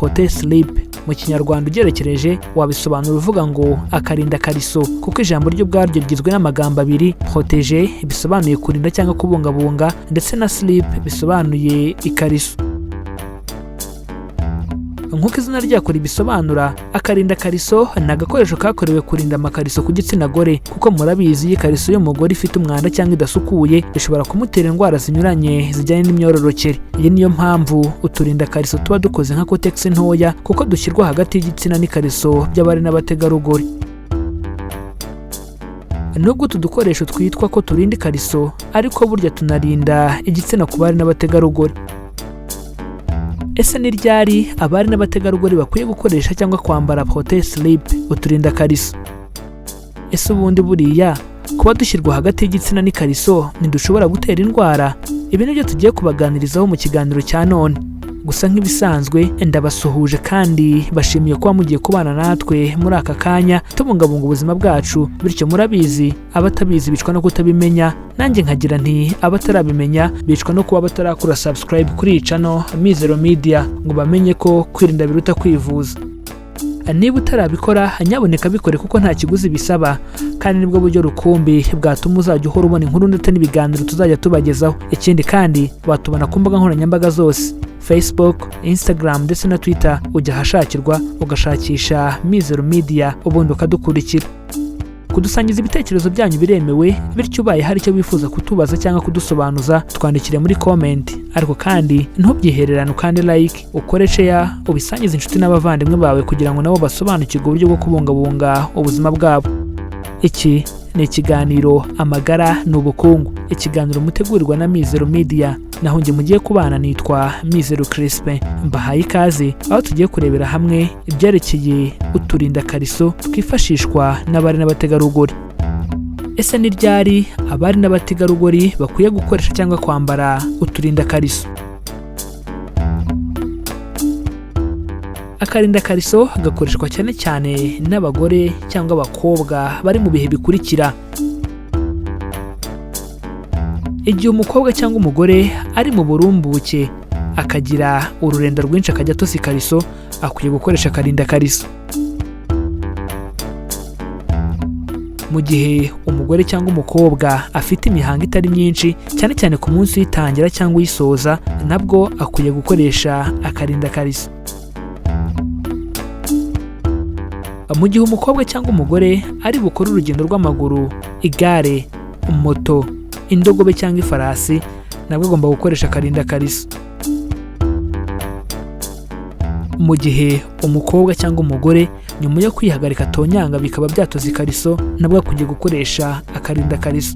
Protège-Slip. Mu Kinyarwanda ugerekereje wabisobanura uvuga ngo akarinda kariso, kuko ijambo ryo ubwaryo rigizwe n'amagambo abiri: protège bisobanuye kurinda cyangwa kubungabunga, ndetse na slip bisobanuye ikariso. Nk'uko izina ryako ribisobanura, akarinda kariso ni agakoresho kakorewe kurinda amakariso ku gitsina gore, kuko murabizi, iyo ikariso y'umugore ifite umwanda cyangwa idasukuye bishobora kumutera indwara zinyuranye zijyanye n'imyororokere. Iyi niyo mpamvu uturinda kariso tuba dukoze nka kotegisi ntoya, kuko dushyirwa hagati y'igitsina n'ikariso by'abari n'abategarugori. Nubwo utu dukoresho twitwa ko turinda ikariso, ariko burya tunarinda igitsina ku bari n'abategarugori. Ese ni ryari abari n'abategarugori bakwiye gukoresha cyangwa kwambara Protège-Slip, uturinda kariso? Ese ubundi buriya kuba dushyirwa hagati y'igitsina n'ikariso ntidushobora gutera indwara? Ibi nibyo tugiye kubaganirizaho mu kiganiro cya none. Gusa nk'ibisanzwe ndabasuhuje kandi bashimiye kuba mugiye kubana natwe muri aka kanya tubungabunga ubuzima bwacu. Bityo murabizi, abatabizi bicwa no kutabimenya. Nanjye nkagira nti abatarabimenya bicwa no kuba batarakora subscribe kuri iyi channel Mizero Media, ngo bamenye ko kwirinda biruta kwivuza. Niba utarabikora, nyaboneka bikore, kuko nta kiguzi bisaba kandi nibwo buryo rukumbi bwatuma uzajya uhora ubona inkuru ndetse n'ibiganiro tuzajya tubagezaho. Ikindi kandi, watubona ku mbuga nkoranyambaga zose: Facebook, Instagram ndetse na Twitter. Ujya ahashakirwa ugashakisha Mizero Media, ubundi ukadukurikira. Kudusangiza ibitekerezo byanyu biremewe, bityo ubaye hari icyo wifuza kutubaza cyangwa kudusobanuza, twandikire muri comment. Ariko kandi ntubyihererane, ukande like, ukore share, ubisangize inshuti n'abavandimwe bawe kugira ngo nabo basobanukirwe uburyo bwo kubungabunga ubuzima bwabo. Iki ni ikiganiro Amagara ni Ubukungu, ikiganiro mutegurirwa na Mizero Media, naho njye mugiye kubana nitwa Mizero Crispin. Mbahaye ikaze aho tugiye kurebera hamwe ibyerekeye uturindakariso twifashishwa n'abari n'abategarugori. Ese ni ryari abari n'abategarugori bakwiye gukoresha cyangwa kwambara uturindakariso? Akarindakariso gakoreshwa cyane cyane n'abagore cyangwa abakobwa bari mu bihe bikurikira: igihe umukobwa cyangwa umugore ari mu burumbuke, akagira ururenda rwinshi, akajya atosa ikariso, akwiye gukoresha akarindakariso. Mu gihe umugore cyangwa umukobwa afite imihango itari myinshi, cyane cyane ku munsi uyitangira cyangwa uyisoza, nabwo akwiye gukoresha akarindakariso. Mu gihe umukobwa cyangwa umugore ari bukore urugendo rw'amaguru, igare, moto, indogobe cyangwa ifarasi, nabwo agomba gukoresha akarindakariso. Mu gihe umukobwa cyangwa umugore nyuma yo kwihagarika atonyanga bikaba byatoza ikariso, nabwo akwiye gukoresha akarindakariso.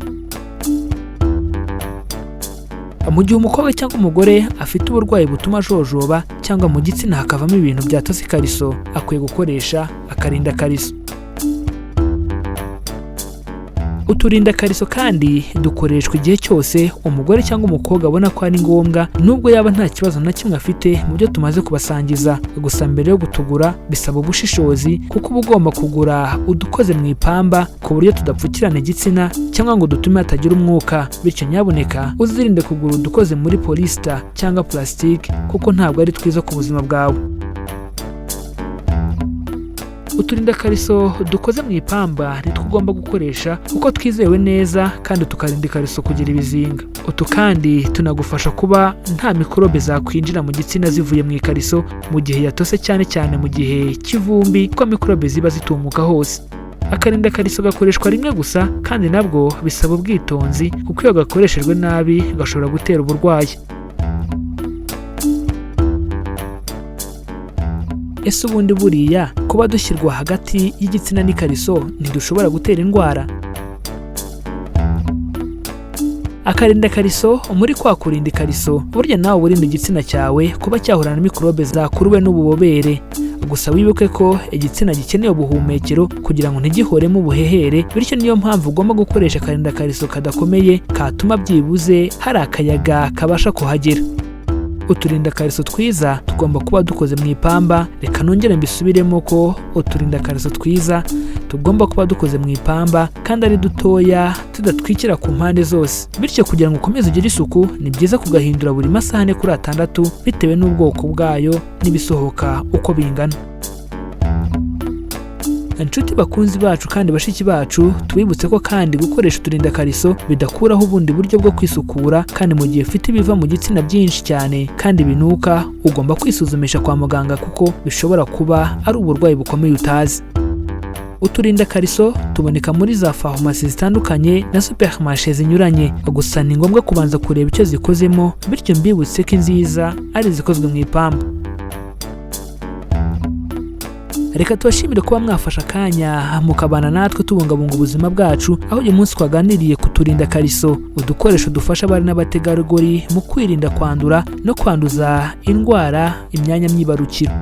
Mu gihe umukobwa cyangwa umugore afite uburwayi butuma ajojoba cyangwa mu gitsina hakavamo ibintu byatoza ikariso, akwiye gukoresha akarindakariso. Uturindakariso kandi dukoreshwa igihe cyose umugore cyangwa umukobwa abona ko ari ngombwa, nubwo yaba nta kibazo na kimwe afite mu byo tumaze kubasangiza. Gusa mbere yo gutugura bisaba ubushishozi, kuko uba ugomba kugura udukoze mu ipamba ku buryo tudapfukirana igitsina cyangwa ngo dutume hatagira umwuka. Bityo nyabuneka uzirinde kugura udukoze muri polyester cyangwa plastique, kuko ntabwo ari twiza ku buzima bwawe. Uturindakariso dukoze mu ipamba nitwo ugomba gukoresha, kuko twizewe neza kandi tukarinda ikariso kugira ibizinga. Utu kandi tunagufasha kuba nta mikorobe zakwinjira mu gitsina zivuye mu ikariso mu gihe yatose, cyane cyane mu gihe cy'ivumbi, kuko mikorobe ziba zitumuka hose. Akarindakariso gakoreshwa rimwe gusa, kandi nabwo bisaba ubwitonzi, kuko iyo gakoreshejwe nabi gashobora gutera uburwayi. Ese ubundi buriya kuba dushyirwa hagati y'igitsina n'ikariso ntidushobora gutera indwara? Akarindakariso, muri kwa kurinda ikariso, burya nawe urinda igitsina cyawe kuba cyahura na mikorobe zakuruwe n'ububobere. Gusa wibuke ko igitsina gikeneye ubuhumekero kugira ngo ntigihoremo ubuhehere, bityo niyo mpamvu ugomba gukoresha akarindakariso kadakomeye katuma byibuze hari akayaga kabasha kuhagera. Uturindakariso twiza tugomba kuba dukoze mu ipamba. Reka nongere mbisubiremo ko uturindakariso twiza tugomba kuba dukoze mu ipamba kandi ari dutoya, tudatwikira ku mpande zose. Bityo kugira ngo ukomeze ugire isuku, ni byiza kugahindura buri masaha 4 kuri 6, bitewe n'ubwoko bwayo n'ibisohoka uko bingana. Inshuti bakunzi bacu kandi bashiki bacu, tubibutse ko kandi gukoresha uturindakariso bidakuraho ubundi buryo bwo kwisukura. Kandi mu gihe ufite ibiva mu gitsina byinshi cyane kandi binuka, ugomba kwisuzumisha kwa muganga, kuko bishobora kuba ari uburwayi bukomeye utazi. Uturindakariso tuboneka muri za farumasi zitandukanye na supermarché zinyuranye, gusa ni ngombwa kubanza kureba icyo zikozemo. Bityo mbibutse ko inziza ari izikozwe mu ipamba. Reka tubashimire kuba mwafashe akanya mukabana natwe tubungabunga ubuzima bwacu, aho uyu munsi twaganiriye ku turindakariso, udukoresho dufasha abari n'abategarugori mu kwirinda kwandura no kwanduza indwara imyanya myibarukiro.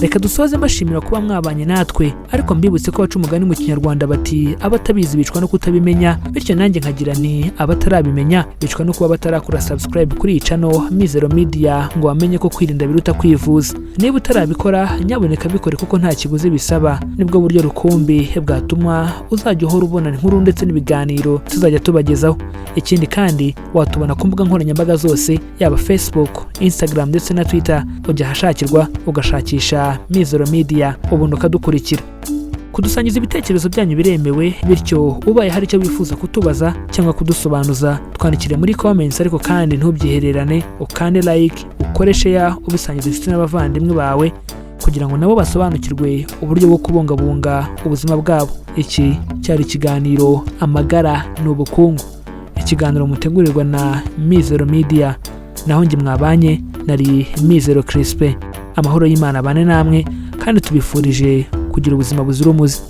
Reka dusoze mbashimira kuba mwabanye natwe, ariko mbibutse ko baca umugani mu Kinyarwanda bati: "Abatabizi bicwa no kutabimenya." Bityo nanjye nkagira nti: "Abatarabimenya bicwa no kuba batarakora subscribe kuri iyi channel Mizero Media ngo bamenye ko kwirinda biruta kwivuza." Niba utarabikora, nyaboneka bikore, kuko nta kiguzi bisaba. Nibwo buryo rukumbi bwatuma uzajya uhora ubona inkuru ndetse n'ibiganiro tuzajya tubagezaho. Ikindi kandi, watubona ku mbuga nkoranyambaga zose, yaba Facebook, Instagram ndetse na Twitter. Ujya ahashakirwa ugashakisha Mizero Media, ubundi ukadukurikira. Kudusangiza ibitekerezo byanyu biremewe, bityo ubaye hari icyo wifuza kutubaza cyangwa kudusobanuza, twandikire muri comments. Ariko kandi ntubyihererane, ukande like, ukore share, ubisangiza inshuti n'abavandimwe bawe kugira ngo nabo basobanukirwe uburyo bwo kubungabunga ubuzima bwabo. Iki cyari ikiganiro Amagara ni Ubukungu, ikiganiro mutegurirwa na Mizero Media, naho njye mwabanye nari Mizero Crispe. Amahoro y'Imana abane namwe, kandi tubifurije kugira ubuzima buzira umuze.